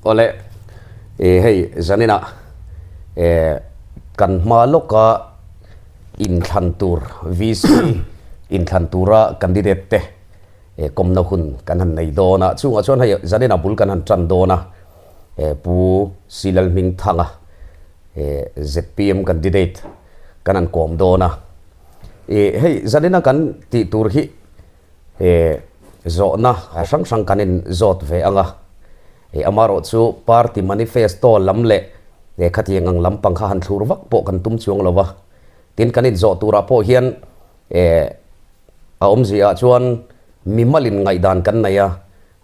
Awle, hei zaninah kan hma lawka inthlan tur VC inthlan tura candidate te kawmna hun kan han nei dawn a, chungah chuan hei zaninah bul kan han tan dawn a, Pu Silalhmingthanga zpm candidate kan han kawm dawn a, hei zanina kan tih tur hi Zawhna hrang hrang kan in zawt ve ang a, amarawh chu party manifesto lam leh khatiang ang lampang kha han thlur vak pawh kan tum chuang lo va, tin kan in zawh turah pawh hian a awmzia ah chuan mimalin ngaihdan kan nei a,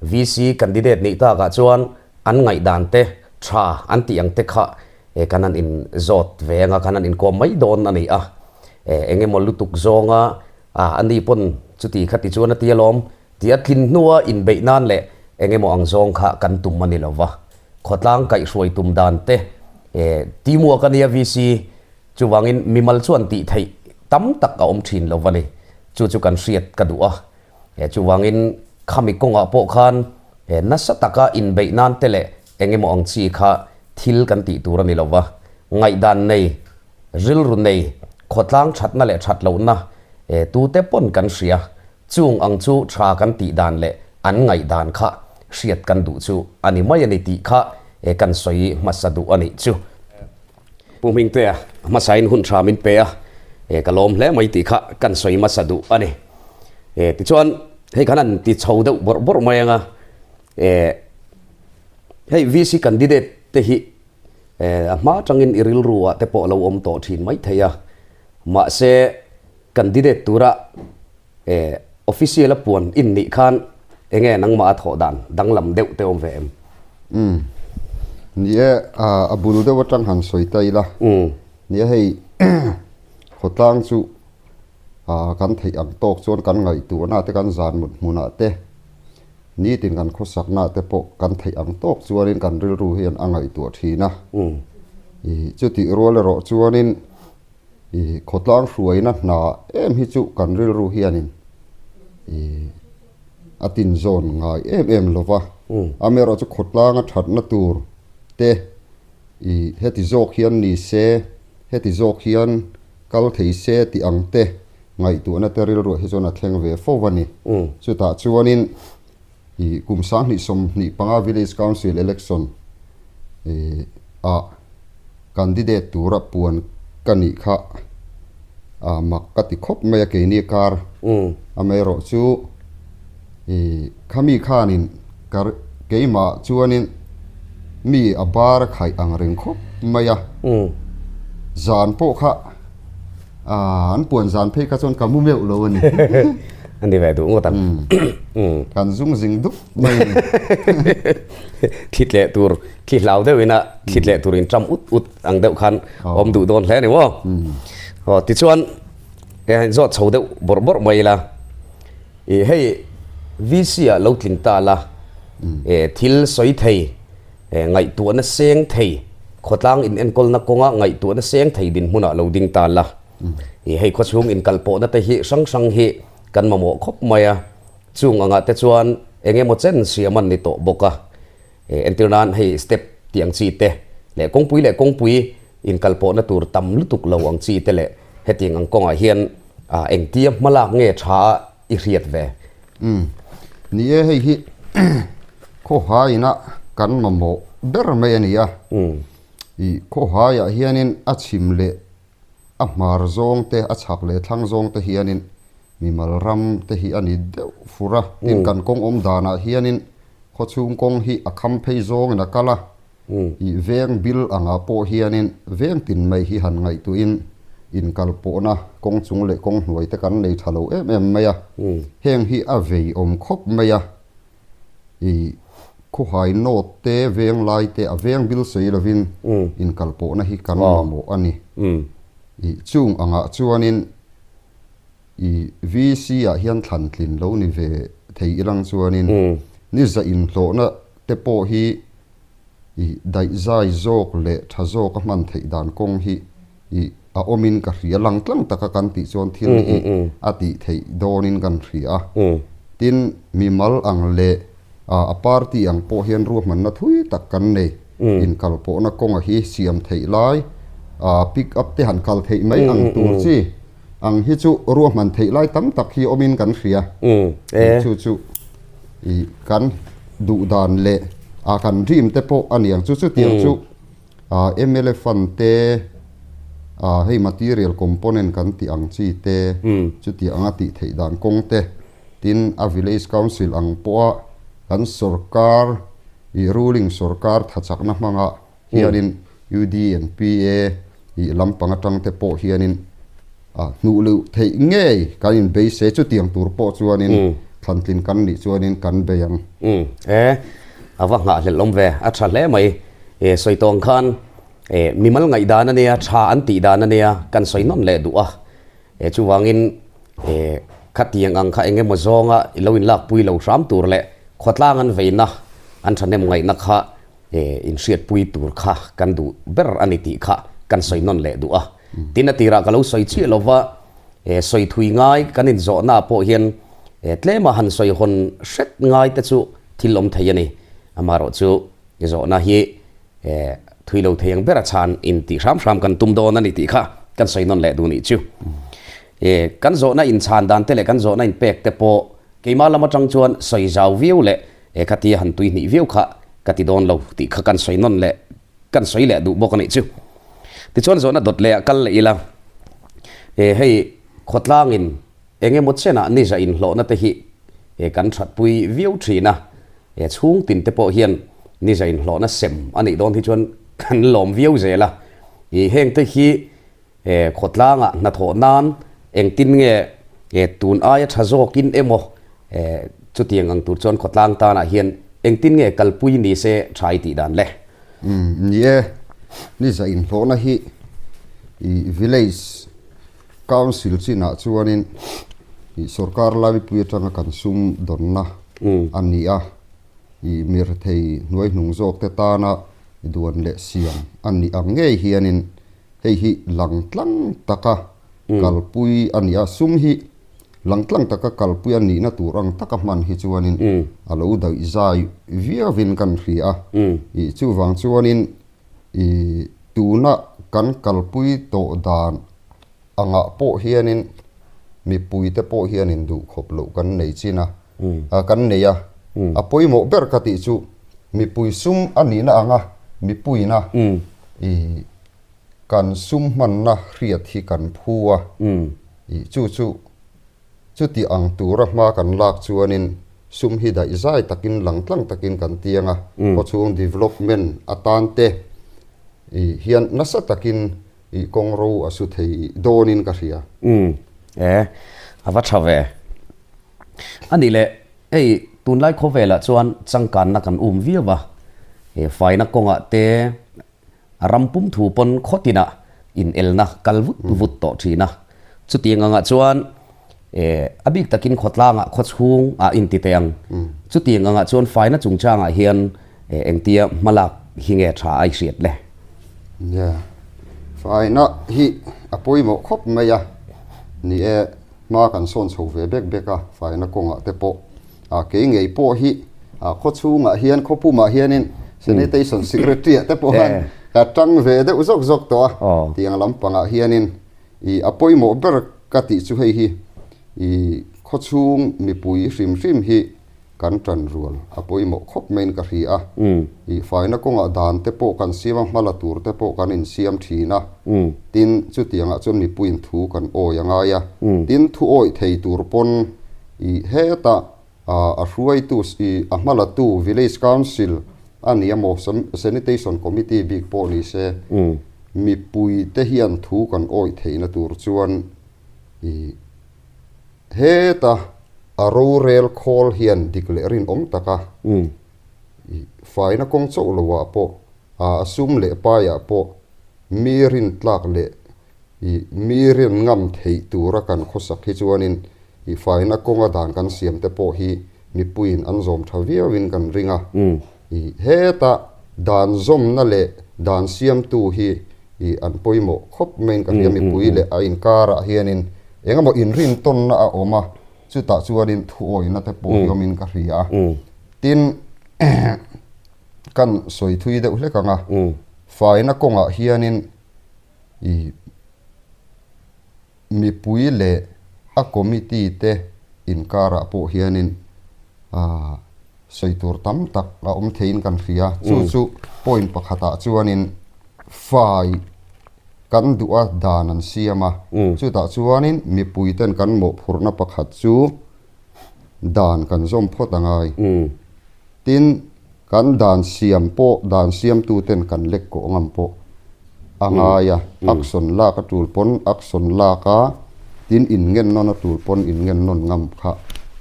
VC candidate nih takah chuan an ngaihdan te tha an tih ang te kha kan han in zawt ve ang a, kan han inkawm mai dawn a ni a, eng emaw lutuk zawnga A, ani pawn chuti kha ti chuan a ti alawm, ti a tlin hnua inbeih nan leh eng emaw ang zawng kha kan tum a ni lo va. Khawtlang kaihhruai tum dan te, e, teamwork a nia VC, chuvangin mimal chuan tih theih tam tak a awm thin lo va ni. Chu chu kan hriat ka duh a. E, chuvangin khami kawngah pawh khan, e, nasa taka inbeih nan te leh eng emaw ang chi kha thil kan tih tur a ni lo va. Ngaihdan nei Rilru nei, khawtlang thatna leh that lohna e tute pawn kan hria, chung ang chu tha kan tih dan leh an ngaih dan kha hriat kan duh chu a ni mai a ni tih kha e kan sawi hmasa duh a nih chu. Pu Hmingtea hmasain hun tha min pe a, e ka lawm hle mai tih kha kan sawi hmasa duh a ni. E tichuan hei khan an ti chho deuh bawrh bawrh mai ang a, e hei VC candidate te hi A hma atangin i rilru ah te pawh lo awm tawh thin mai thei a, mahse candidate tura official a puan in nih khan enge nangmah a thawh dan danglam deuh te awm ve em? Umm. Ni e, a bul deuh atang han sawi ta ila. Ni e hei khawtlang chu kan theih ang tawk chuan kan ngaihtuahna te kan zan mut hmunah te Nitin kan khawsakna te pawh kan theih ang tawk chuanin kan rilru hian a ngaihtuah thin a. Chutih rual erawh chuanin khawtlang hruaina hna em hi chu kan rilru hianin a tinzawn ngai em em lo va. Amaherawh chu khawtlanga thatna tur te heti zawk hian ni se, heti zawk hian kal thei se tih ang te Ngaihtuahna te rilruah hi chuan a thleng ve fo a ni. Chutah chuanin ih kum 2025 Village Council Election ih ah candidate tura puan ka nih kha ah mak ka ti khawp mai a keini kar amaherawh chu ih khami khanin ka keimah chuanin mi a bar a khaih ang reng khawp mai a zan pawh kha An puan zan phei kha chuan ka mu meuh lo a ni. A ni ve duh ngawt ang. Kan zung zing dup mai a ni. Thli tleh tur, thli hlau deuh ina thli tleh tur in ṭam ut ut ang deuh khan awm duh dawn hle a ni maw? Aw tichuan he zawt chho deuh bawrh bawrh mai ila, ih hei VC ah lo tling ta la, thil sawi thei, Ngaihtuahna seng thei, khawtlang inenkawlna kawnga ngaihtuahna seng thei dinhmunah lo ding ta la. Hei khawchhung inkalpawhna te hi hrang hrang hi kan mamawh khawp mai a, chung angah te chuan eng emaw chen siam an ni tawh bawk a. Entir nan hei step tih ang chi te leh kawngpui leh kawngpui inkalpawhna tur tam lutuk lo ang chi te leh hetiang ang kawngah hian engtia hmalak nge tha a i hriat ve? Umm. Ni e, hei hi khawhaiina kan mamawh ber mai a ni a. I khawhaiah hianin a chhim leh a hmar zawng te, a chhak leh thlang zawng te hianin mimal ram te hi a ni deuh fur a. Tin, kan kawng awm danah hianin khawchhung kawng hi a kham phei zawngin a kal a. I veng bil angah pawh hianin veng tin mai hi han ngaihtuahin inkalpawhna kawng chung leh kawng hnuai te kan nei tha lo em em mai a. Heng hi a vei awm khawp mai a. I khawhai note te veng lai te a veng bil sawi lovin inkalpawhna hi kan mamawh a ni. I chung angah chuanin I VC ah hian thlan tlin lo ni ve thei ilang chuanin ni za inhlawhna te pawh hi i daihzai zawk leh tha zawk a hman theih dan kawng hi i a awmin ka hria. Lang tlang taka kan tih chuan thil hi a tih theih dawnin kan hria. Tin, mimal ang leh A party ang pawh hian ruahmanna thui tak kan nei. Inkalpawhna kawnga hi siam theih lai, pick up te han kal theih mai ang tur chi ang hi chu ruahman theih lai tam tak hi awmin kan hria. Chu chu kan duh dan leh kan dream te pawh a ni ang chu. Chutiang chu mla fund te, hei material component kan tih ang chi te, chutiang anga tih theih dan kawng te, tin a village council ang pawha kan sorkar ih ruling sorkar thachakna hmangah hianin UDNPA ih lampang atang te pawh hianin ah hnuh luh theih ngei kan inbeise chutiang tur pawh chuanin thlantlin kan nih chuanin kan bei ang. Umm e, a va nghahhlelh awm ve, a tha hle mai. E sawi tawng khan e mimal ngaihdan a nia, tha an tih dan a nia, kan sawi nawn leh duh a. E chuvangin e khatiang ang kha eng emaw zawnga i lo inlakpui lo hram tur leh khawtlang an veina an thahnem ngaihna kha e inhriatpui tur kha kan duh ber a ni tih kha kan sawi nawn leh duh a. Tin a tirah ka lo sawi chiah lova e sawi thui ngai kan inzawhnaah pawh hian e tlema han sawi hawn hret ngai te chu thil awm thei a ni. Amaherawhchu zawhna hi E, thui lo thei ang ber a chhan in tih hram hram kan tum dawn a ni tih kha kan sawi nawn leh duh nih chu. E, kan zawhna in chhan dan te leh kan zawhna in pek te pawh keimah lam atang chuan sawi zau viau leh e khatia han tui hnih viau kha ka ti dawn lo tih kha kan sawi nawn leh kan sawi leh duh bawk a nih chu. Tichuan zawhna dawt leh ah kal leh ila, e hei khawtlang in eng emaw chenah niza inhlawhna te hi e kan thatpui viau thin a, He chhung tin te pawh hian niza inhlawhna sem a nih dawn hi chuan kan lawm viau zel a. I heng te hi khawtlangah hnathawh nan engtin nge tun aia tha zawkin emaw chutiang ang tur chuan khawtlang tanah hian engtin nge kalpui ni se tha i tih dan le? Umm ni e, niza inhlawhna hi i village council chinah chuanin i sorkar laipui atanga kan sum dawnna a ni a, i mirthei hnuaihnung zawk te tana duan leh siam a nih ang ngei hianin hei hi langtlang taka kalpui a ni a, sum hi langtlang taka kalpui a nihna tur ang taka hman hi chuanin a lo daihzai viauvin kan hria a, i chuvang chuanin i tuna kan kalpui tawh dan Angah pawh hianin mipuite pawh hianin duhkhawp loh kan nei chin a, kan nei a. A pawimawh ber ka tih chu mipui sum a nihna anga mipuina i kan sum hmanna hriat hi kan phu a, i chu chu chuti ang tura hma kan lak chuanin sum hi daihzai takin langtlang takin kan tiang a, khawchhung development atan te i hian nasa takin I kawng ro a su thei dawnin ka hria. Umm e, a va tha ve. A nih leh, hei tunlai khawvelah chuan changkanna kan um viau a, he faina kawngah te ram pum thu pawn khaw tinah inelna kal vut vut tawh thin a. Chutiang angah chuan e a bik takin khawtlangah khaw chhung ah inti teh ang. Chutiang angah chuan faina chungchangah hian e engtia hmalak hi nge tha a i hriat le? Nia, faina hi a pawimawh khawp mai a, ni e hma kan sawn chho ve bek bek a, faina kawngah te pawh a kei ngei pawh hi a khaw chhungah hian khaw pumah hianin sanitation secretary ah te pawh khan ka tang ve deuh zawk zawk tawh a, tiang lampangah hianin I a pawimawh ber ka tih chu hei hi i khawchhung mipui hrim hrim hi kan tan rual a pawimawh khawp maiin ka hria a. I faina kawngah dan te pawh kan siam a, hmala tur te pawh kan insiam thin a. Tin, chutiangah chuan mipuiin thu kan awi a ngai a. Tin, thu awih thei tur pawn i hetah a hruaitu i a hmalatu Village Council a ni emaw Sanitation Committee bik pawh ni se mipuite hian thu kan awih theihna tur chuan i heta a rorel khawl hian dik leh rinawm taka i faina kawng chauh loah pawh a sum leh paiah pawh mi rintlak leh I mi rin ngam theih tura kan khawsak hi chuanin i faina kawnga dan kan siam te pawh hi mipuiin an zawm tha viauin kan ring a. I heta dan zawmna leh dan siamtu hi i an pawimawh khawp maiin ka hria. Mipui leh a inkarah hianin eng emaw inrintawnna a awm a, chutah chuanin thuawihna te pawh hi awmin ka hria a. Tin, kan sawi thui deuh hlek ang a, faina kawngah hianin ih mipui leh a committee te inkarah pawh hianin ah sawi tur tam tak a awm theiin kan hria. Chu chu point pakhatah chuanin fai kan duh a dan an siam a, chutah chuanin mipui ten kan mawhphurhna pakhat chu dan kan zawm phawt a ngai. Tin, kan dan siam pawh dan siamtu ten kan lek kawh ngam pawh a ngai a, action lak a tul pawn action lak a, tin in ngen nawn a tul pawn in ngen nawn ngam kha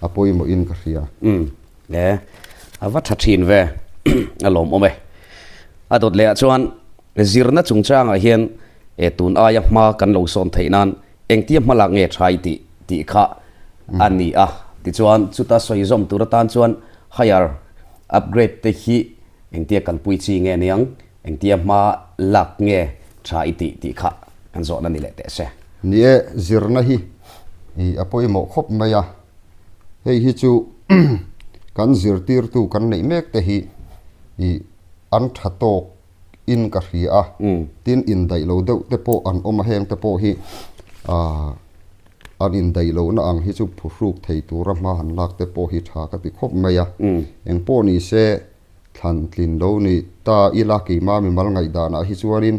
a pawimawh in ka hria. Umm e, a va tha thin ve, a lawmawm e. A dawt leh ah chuan zirna chungchangah hian e tun aia hma kan lo sawn theih nan Engtia hmalak nge tha i tih tih kha a ni a. Tichuan, chuta sawi zawm tur atan chuan higher upgrade te hi engtia kalpui chi nge niang, engtia hma lak nge tha i tih tih kha kan zawhna ni leh teh se. Ni e, zirna hi a pawimawh khawp mai a. Hei hi chu kan zirtirtu kan neih mek te hi an tha tawk in ka hria a, tin indaih lo deuh te pawh an awm a, heng te pawh hi aah an indaih lohna ang hi chu phuhruk thei tura hma han lak te pawh hi tha ka ti khawp mai a, eng pawh ni se thlan tlin lo ni ta ila keimah mimal ngaihdanah hi chuanin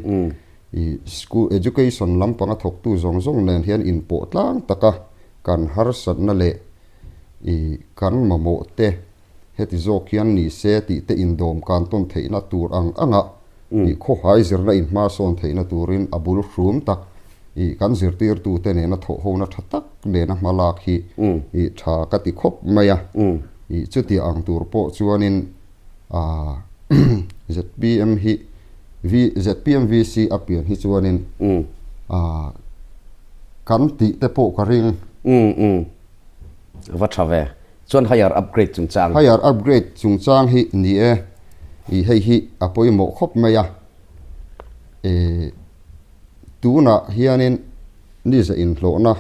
ih school education lampanga thawktu zawng zawng nen hian inpawh tlang taka kan harsatna leh ih kan mamawh te Heti zawk hian ni se tih te indawm kan tawn theihna tur ang anga ih khawhai zirna in hma sawn theihna turin a bul hrum tak ih kan zirtirtute nena thawhhona tha tak nena hma lak hi ih tha ka ti khawp mai a. Ih chutia ang tur pawh chuanin ah zpm hi V zpm VC a pian hi chuanin ah kan tih te pawh ka ring. Va tha ve. Chuan higher upgrade chungchang. Higher upgrade chungchang hi ni e, ih hei hi a pawimawh khawp mai a, ih tunah hianin niza inhlawhna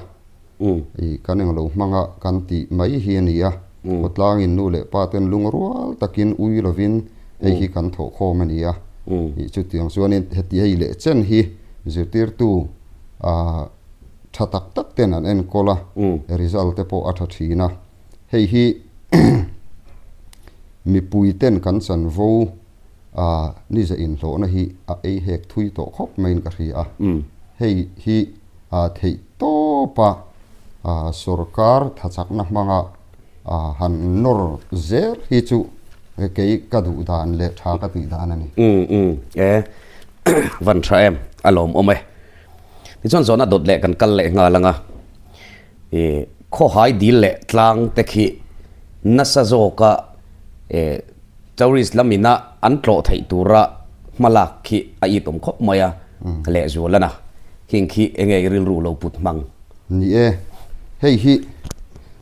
ih kan englo hmanga kan tih mai hi a ni a, khawtlangin nu leh pa ten lungrual takin ui lovin hei hi kan thawhkhawm a ni a, ih chutiang chuanin heti hei leh chen hi zirtirtu ah tha tak tak ten an enkawl a, result te pawh a tha thin a. Hei hi mipui ten kan chanvo a niza inhlawhna hi a ei hek thui tawh khawp maiin ka hria a. Hei hi theih tawpa sorkar thachakna hmanga han nawr zel hi chu kei ka duh dan leh tha ka tih dan a ni. E, van tha em, a lawmawm e. Tichuan zawhna dawt leh kan kal leh nghal ang a, ih khawhai dil leh tlang te khi nasa zawka ih tourist lamina an tlawh theih tura hmalak khi a it awm khawp mai a lehzual a na. Heng khi enge i rilru lo put hmang? Ni e, hei hi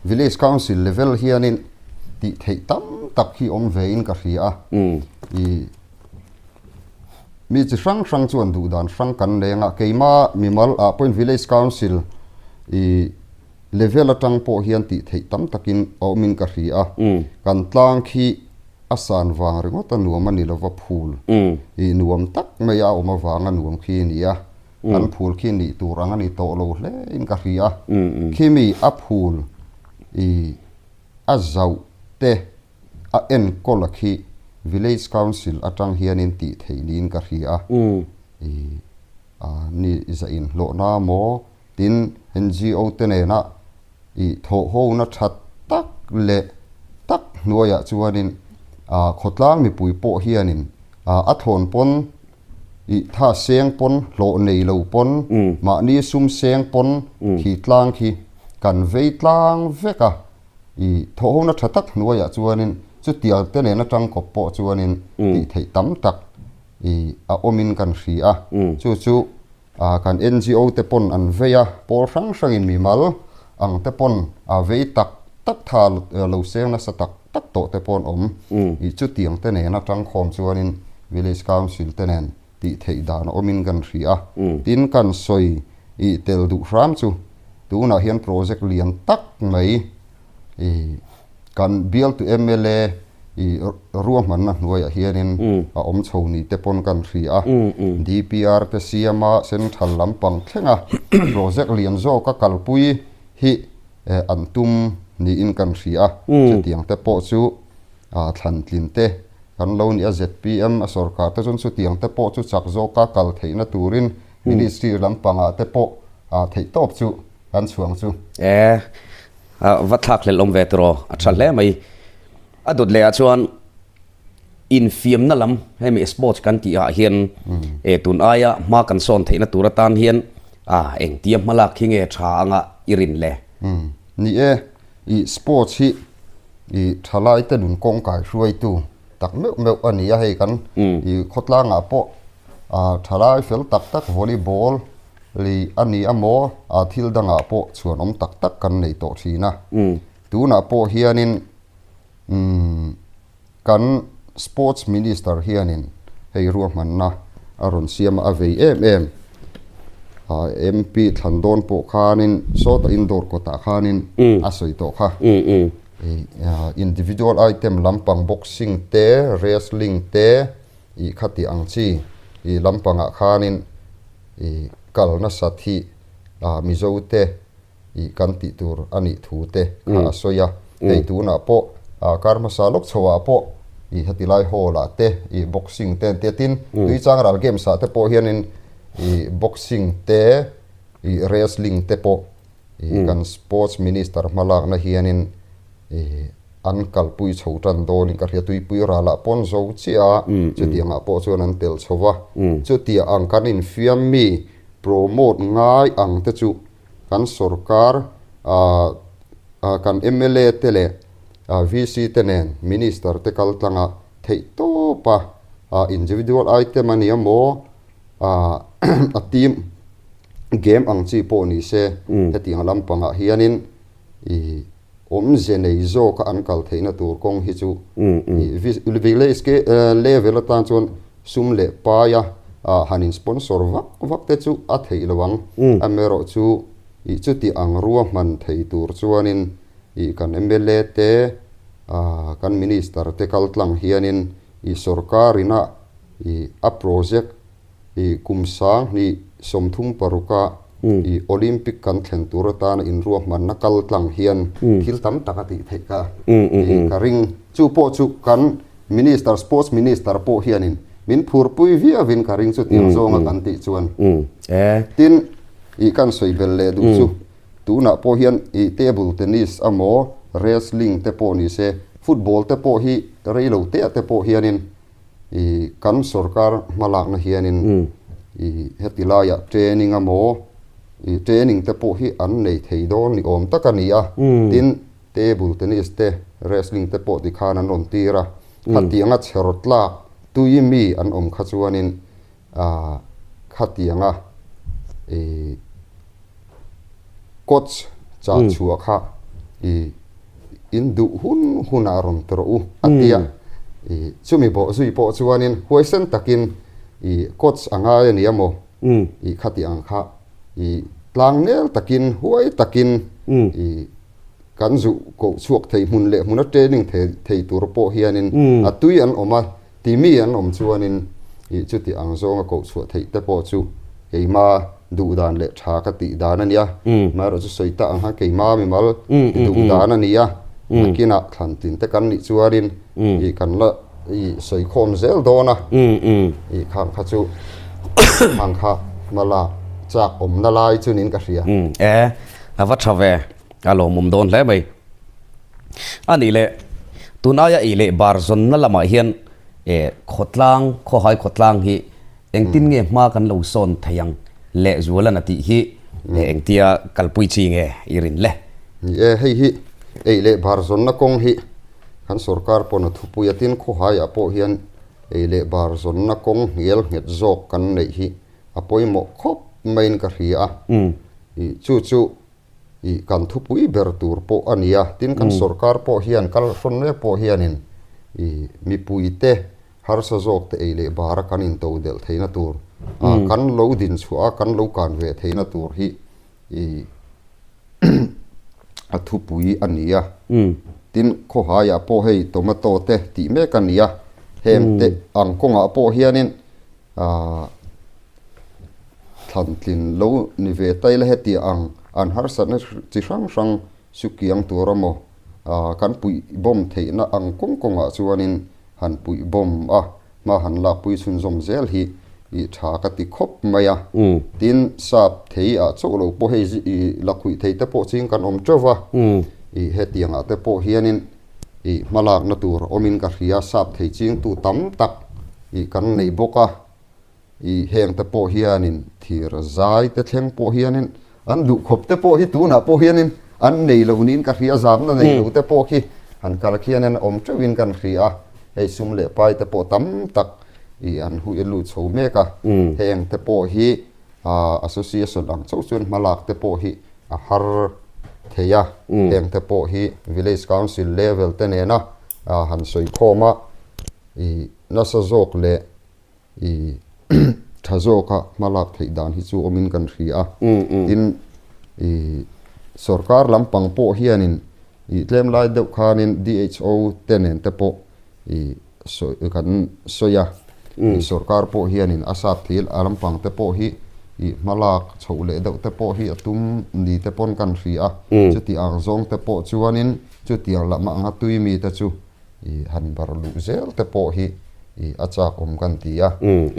Village Council level hianin tih theih tam tak hi awm vein ka hria a, ih Mi chi hrang hrang chuan duh dan hrang kan leng a, keima mimal ah pawhin Village Council i level atang pawh hian tih theih tam takin a awmin ka hria a, kan tlang khi a san vang ringawt a nuam a ni lova phul i nuam tak mai a awm avanga nuam khi a ni a, kan phul khi nih tur ang a ni tawh lo hle in ka hria a, khimi a phul i a zauh te A enkawl a khi Village Council atang hianin tih theih niin ka hria a. I a ni za inhlawhna maw tin NGO te nena i thawhhona tha tak leh tak hnuaiah chuanin a khawtlang mipui pawh hianin a a thawn pawn i tha seng pawn hlawh nei lo pawn mahni sum seng pawn khi tlang khi kan vei tlang vek a. I thawhhona tha tak hnuaiah chuanin chutiang te nen atang kawp pawh chuanin tih theih tam tak i a awmin kan hria a. Chu chu kan NGO te pawn an vei a, pawl hrang hrangin mimal ang te pawn a vei tak tak tha lo seng nasa tak tak tawh te pawh an awm. I chutiang te nen atang khawm chuanin Village Council te nen tih theih dan a awmin kan hria a. Tin kan sawi i tel duh hram chu Tunah hian project lian tak mai i kan bialtu mla I ruahmanna hnuaiah hianin a awm chho ni te pawn kan hria a, DPR te siama central lampang thlenga project lian zawka kalpui hi an tum niin kan hria a, chutiang te pawh chu thlantlin te kan lo ni a, zpm a sorkar te chuan chutiang te pawh chu chak zawka kal theihna turin ministry lampangah te pawh theihtawp chu kan chhuang chu. E, va thlak hlelh awm ve tiraw, a tha hle mai. A dawt leh ah chuan infiamna lam hemi sports kan tih ah hian e tun aia hma kan sawn theihna tur atan hian a engtia hmalak hi nge tha anga i rin le? Ni e, i sports hi i thalai te nun kawng kai hruaitu tak meuh meuh a ni a, hei kan i khawtlangah pawh thalai fel tak tak volleyball lei a ni a maw thil dangah pawh chhuanawm tak tak kan nei tawh thin a. Tunah pawh hianin umm kan Sports Minister hianin hei ruahmanna a rawn siam a, a vei em em. MP thlan dawn pawh khanin sawtah indoor kawtah khanin a sawi tawh kha. Individual item lampang boxing te, wrestling te ih khati ang chi ih lampangah khanin ih kal nasat hi Mizo te ih kan tih tur a nih thu te kha a sawi a. Hei tunah pawh kar hmasa lawk chho ah pawh ih heti lai hall ah te ih boxing te an tia tin Tuichang ral games ah te pawh hianin ih boxing te ih wrestling te pawh ih kan sports minister hmalakna hianin ih an kalpui chho tan dawnin ka hria. Tuipui ralah pawn zo chiah a chutiangah pawh chuan an tel chho va. Chutiang ang kan infiam mi promote ngai ang te chu kan sorkar kan mla te leh VC te nen minister te kal tlanga theih tawp a individual item a nia maw a team game ang chi pawh ni se hetiang lampangah hianin ih awmze nei zawka an kal theihna tur kawng hi chu village level atan chuan sum leh paia han in sponsor vak vak te chu a theih lo ang. Amaherawh chu ih chuti ang ruahman thei tur chuanin ih kan mla te kan minister te kal tlang hianin ih sorkar ina ih a project I kum 2036 i Olympic kan thlen tur atana inruahmanna kal tlang hian thil tam tak a tih theih ka i ka ring. Chu pawh chu kan Minister, Sports Minister pawh hianin min phurpui viauin ka ring chutiang zawnga kan tih chuan. Tin, i kan sawi bel leh duh chu tunah pawh hian i table tennis amaw wrestling te pawh ni se, football te pawh hi reilo te ah te pawh hianin I kan sorkar hmalakna hianin i heti laiah training amaw i training te pawh hi an nei thei dawn ni awm tak a ni a, tin table tennis te wrestling te pawh tikhan an rawn tir a, khatianga chher tlak tui mi an awm kha chuanin ah khatianga i coach chah chhuah kha i in duh hun hunah rawn ti rawh u a ti a, i chumi bawh zui pawh chuanin huaisen takin i coach a ngai a ni a maw i khati ang kha i tlang nel takin huai takin i kan zuh koh chhuak thei hmun leh hmuna training thei tur pawh hianin a tui an awm a. Timi an awm chuanin ih chuti ang zawnga koh chhuah theih te pawh chu keima duh dan leh tha ka tih dan a nia. Amaherawh chu sawi tak ang khan keima mimal duh dan a nia. Nakinah thlan tin te kan nih chuanin ih kan la ih sawi khawm zel dawn a. Ih khang kha chu khang kha hmalak chak awmna lai chu niin ka hria. E, a va tha ve, a lawmawm dawn hle mai. A nih leh, tun aia ei leh bar zawnna lamah hian e khawtlang, khawhai khawtlang hi engtin nge hma kan lo sawn thei ang leh Zualana tih hi engtia kalpui chi nge i rin le? Ni e, hei hi ei leh bar zawnna kawng hi kan sorkar pawn a thupui a, tin khawhaiah pawh hian ei leh bar zawnna kawng hnial nghet zawk kan neih hi a pawimawh khawp maiin ka hria a, chu chu Ih kan thupui ber tur pawh a ni a, tin kan sorkar pawh hian kal hrawn mek pawh hianin ih mipuite harsa zawk te ei leh bara kan into delh theihna tur ah kan lo din chhuah a kan lo kan ve theihna tur hi ih A thupui a ni a. Tin, khawhaiah pawh hei tomato te tih mek a ni a. Heng te ang kawngah pawh hianin aah thlantlin lo ni ve ta ila heti ang an harsatna chi hrang hrang sukiang tur emaw aah kan puih bawm theihna ang kawng kawngah chuanin han puih bawm a. Hma han lakpui chhunzawm zel hi i tha ka ti khawp mai a. Tin, sap thei ah chauh lo pawh hei i lakhuih thei te pawh ching kan awm teuh va. I hetiang ah te pawh hianin i hmalakna tur awmin ka hria, sap thei chingtu tam tak i kan nei bawk a. I heng te pawh hianin thir zai te thleng pawh hianin An duh khawp te pawh hi tunah pawh hianin an nei lo niin ka hria, zamna nei lo te pawh khi han kal khian an awm teuhin kan hria a, hei sum leh pai te pawh tam tak ih an hui a lut chho mek a, heng te pawh hi association ang chauh chuan hmalak te pawh hi a har thei a, heng te pawh hi village council level te nena han sawi khawm a ih nasa zawk leh I tha zawka hma lak theih dan hi chu awmin kan hria a. Tin, i sorkar lampang pawh hianin i tlem lai deuh khanin DHO te nen te pawh i sawi kan sawi a. I sorkar pawh hianin a sap thil a lampang te pawh hi i hma lak chhoh leh deuh te pawh hi a tum ni te pawn kan hria a. Chuti ang zawng te pawh chuanin chutiang lam anga tui mi te chu I han bar luh zel te pawh hi i a chak awm kan ti a.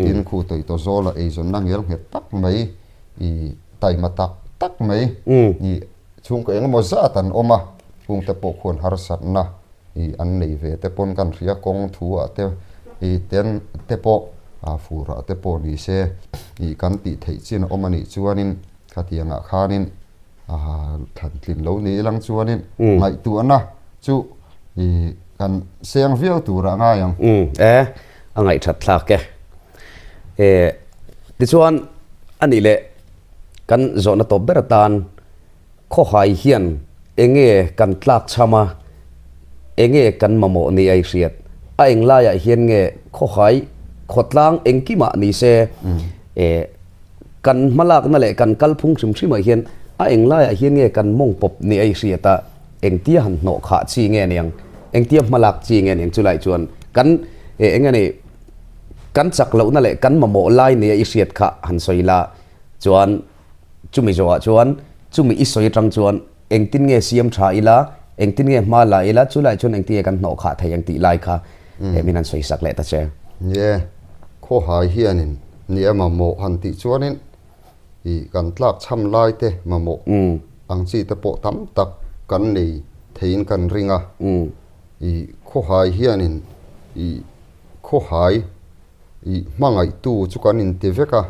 Tin, khu tawitaw zawla eizawnna ngel nghet tak mai, i taima tak tak mai, i chhungkaw eng emaw zat an awm a, chhungte pawh khuan harsatna i an nei ve te pawn kan hria, kawng thu ah te i ten te pawh a fur ah te pawh ni se i kan tih theih chin a awm a nih chuanin khatiangah khanin A thlan tlin lo ni ilang chuanin ngaihtuahna chu i kan seng viau tur a ngai ang. Umm e, a ngaihthat thlak e. E, tichuan a nih leh kan zawhna tawp ber atan khawhai hian enge kan tlak chham a, enge kan mamawh ni a i hriat? A eng laiah hian nge khawhai khawtlang engkimah ni se e, Kan hmalakna leh kan kalphung hrim hrimah hian a englaiah hian nge kan mawng pawp ni a i hriat a, engtia han hnawh khah chi nge niang, engtia hmalak chi nge niang chulai chuan kan eng nge ni kan chak lohna leh kan mamawh lai ni a i hriat kha han sawi la chuan chumi zawhah chuan chumi i sawi atang chuan engtin nge siam tha ila, engtin nge hma la ila chulai chuan engtin nge kan hnawh khah thei ang tih lai kha min han sawi sak leh ta che. Ni e, khawhai hianin ni e mamawh han tih chuanin ih kan tlak chham lai te mamawh ang chi te pawh tam tak kan nei theiin kan ring a. Ih khawhai hianin ih khawhai ih hmangaihtu chu kan inti vek a,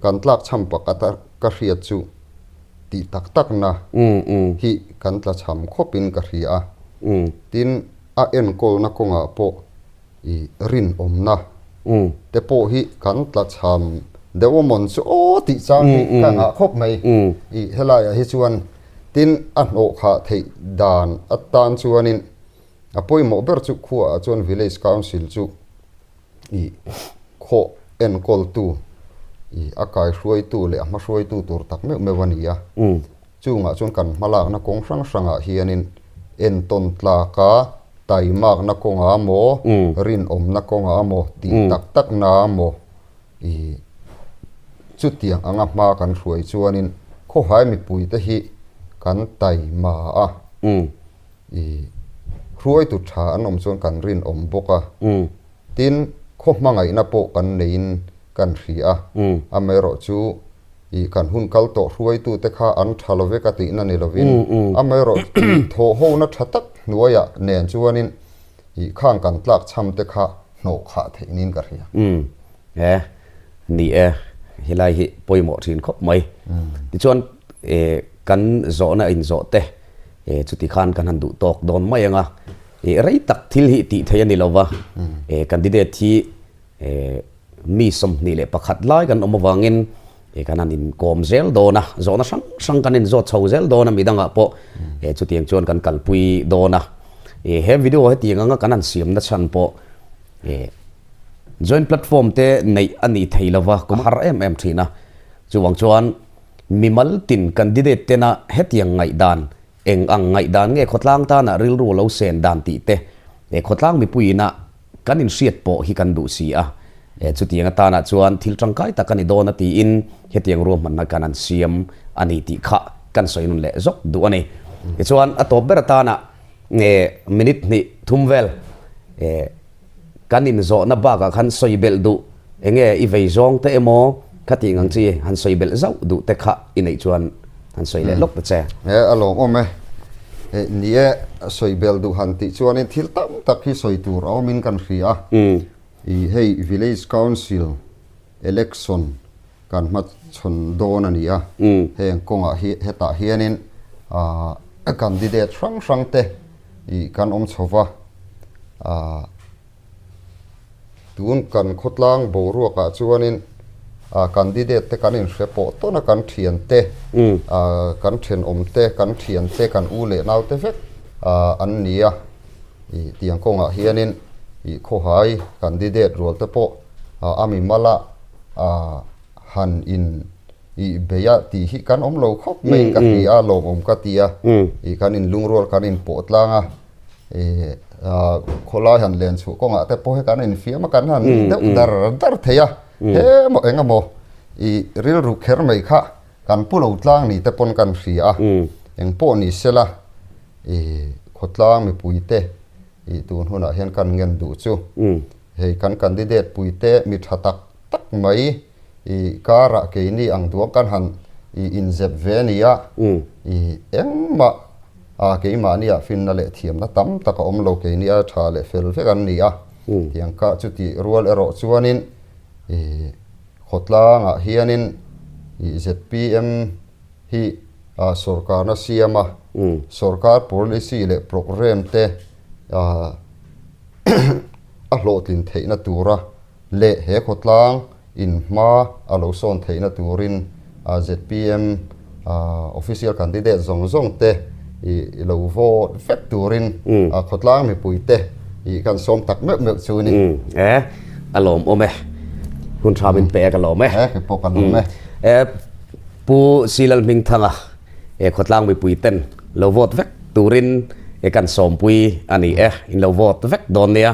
kan tlak chham pakhat a ka hriat chu tih tak takna hi kan tla chham khawpin ka hria a. Tin, a enkawlna kawngah pawh i rinawmna te pawh hi kan tla chham deuh a mawn chu aw tih chang hi ka ngah khawp mai. I helaiah hi chuan tin a hnawh khah theih dan atan chuanin a pawimawh ber chu khuaah chuan Village Council chu i khawh enkawltu i a kaihruaitu leh a hmahruaitu tur tak meuh meuh a ni a. Chungah chuan kan hmalakna kawng hrang hrangah hianin entawn tlaka taimakna kawngah maw, rinawmna kawngah maw, tih tak takna maw i chutiang anga hma kan hruai chuanin khawhai mipuite hi kan taima a. I hruaitu tha an awm chuan kan rinawm bawk a. Tin, khaw hmangaihna pawh kan neiin kan hria a. Amaherawhchu i kan hun kal tawh hruaitute kha an tha lo vek a tihna ni lovin, amaherawh thawhhona tha tak hnuaiah nen chuanin i khang kan tlak chham te kha hnawh khah theih niin ka hria. E, ni e, helai hi pawimawh thin khawp mai. Tichuan, kan zawhna inzawh te Chuti khan kan han duh tawk dawn mai ang a, rei tak thil hi tih theih a ni lo va, candidate hi mi 21 lai kan awm avangin kan han inkawm zel dawn a, zawhna hrang hrang kan inzawt chho zel dawn a, midangah pawh chutiang chuan kan kalpui dawn a. He video hetiang anga kan han siamna chhan pawh joint platform te neih a nih thei lo va, kum har em em thin a, chuvang chuan mimal tin candidate tena hetiang ngaihdan. Eng ang ngaihdan nge khawtlang tana rilru lo sen dan tih te, khawtlang mipuiin a kan inhriat pawh hi kan duh si a. Chutiang atana chuan thil tangkai tak a ni dawn a tiin hetiang ruahmanna kan an siam a ni tih kha kan sawi nun leh zawk duh a ni. Tichuan a tawp ber atana minute hnih thum vel Kan inzawhna bakah khan sawi belh duh enge i vei zawng te emaw kha tih ngang chi han sawi belh zauh duh te kha i neih chuan han sawi leh lawk ta che. He a lawmawm e. Ni e, sawi belh duh han tih chuanin thil tam tak hi sawi tur a awmin kan hria a. I hei Village Council election kan hmachhawn dawn a ni a. Heng kawngah hi hetah hianin candidate hrang hrang te i kan awm chho va, ah tun kan khawtlang boruakah chuanin ah candidate te kan inhre pawh tawn a, kan thian te ah kan thenawm te, kan thian te, kan u leh nau te vek ah an ni a, ih tiang kawngah hianin ih khawhai candidate rual te pawh ah a mimala ah han in Ih beih a tih hi kan awm lo khawp mai in ka hria a, lawmawm ka ti a, ih kan in lungrual kan in pawh tlang a, ih khawlai han len chhuah kawngah te pawh hi kan in fiam a, kan han deuh dar dar thei a, he maw eng emaw ih rilru kher mai kha kan pu lo tlang ni te pawn kan hria a, eng pawh ni sela ih khawtlang mipui te ih tun hunah hian kan ngen duh chu hei kan candidate pui te mi tha tak tak mai. I karah keini ang duang kan han i inzep ve a ni a, i engmah a keimahnia finna leh thiamna tam tak a awm lo, keini a tha leh fel vek an ni a, tiang kha chuti rual erawh chuanin i khawtlangah hianin i zpm hi a sawrkarna siam a, sawrkar policy leh programme te a a hlawhtlin theihna tura leh he khawtlang in hma a lo sawn theihna turin zpm official candidate zawng zawng te i lo vote vek turin khawtlang mipui te i kan sawm tak meuh meuh chu ni. E, a lawmawm e. Hun tha min pe a ka lawm e. E, kei pawh ka lawm e. E, Pu Silal Hmingthanga e khawtlang mipui ten lo vote vek turin e kan sawmpui a ni e, in lo vote vek dawn nia.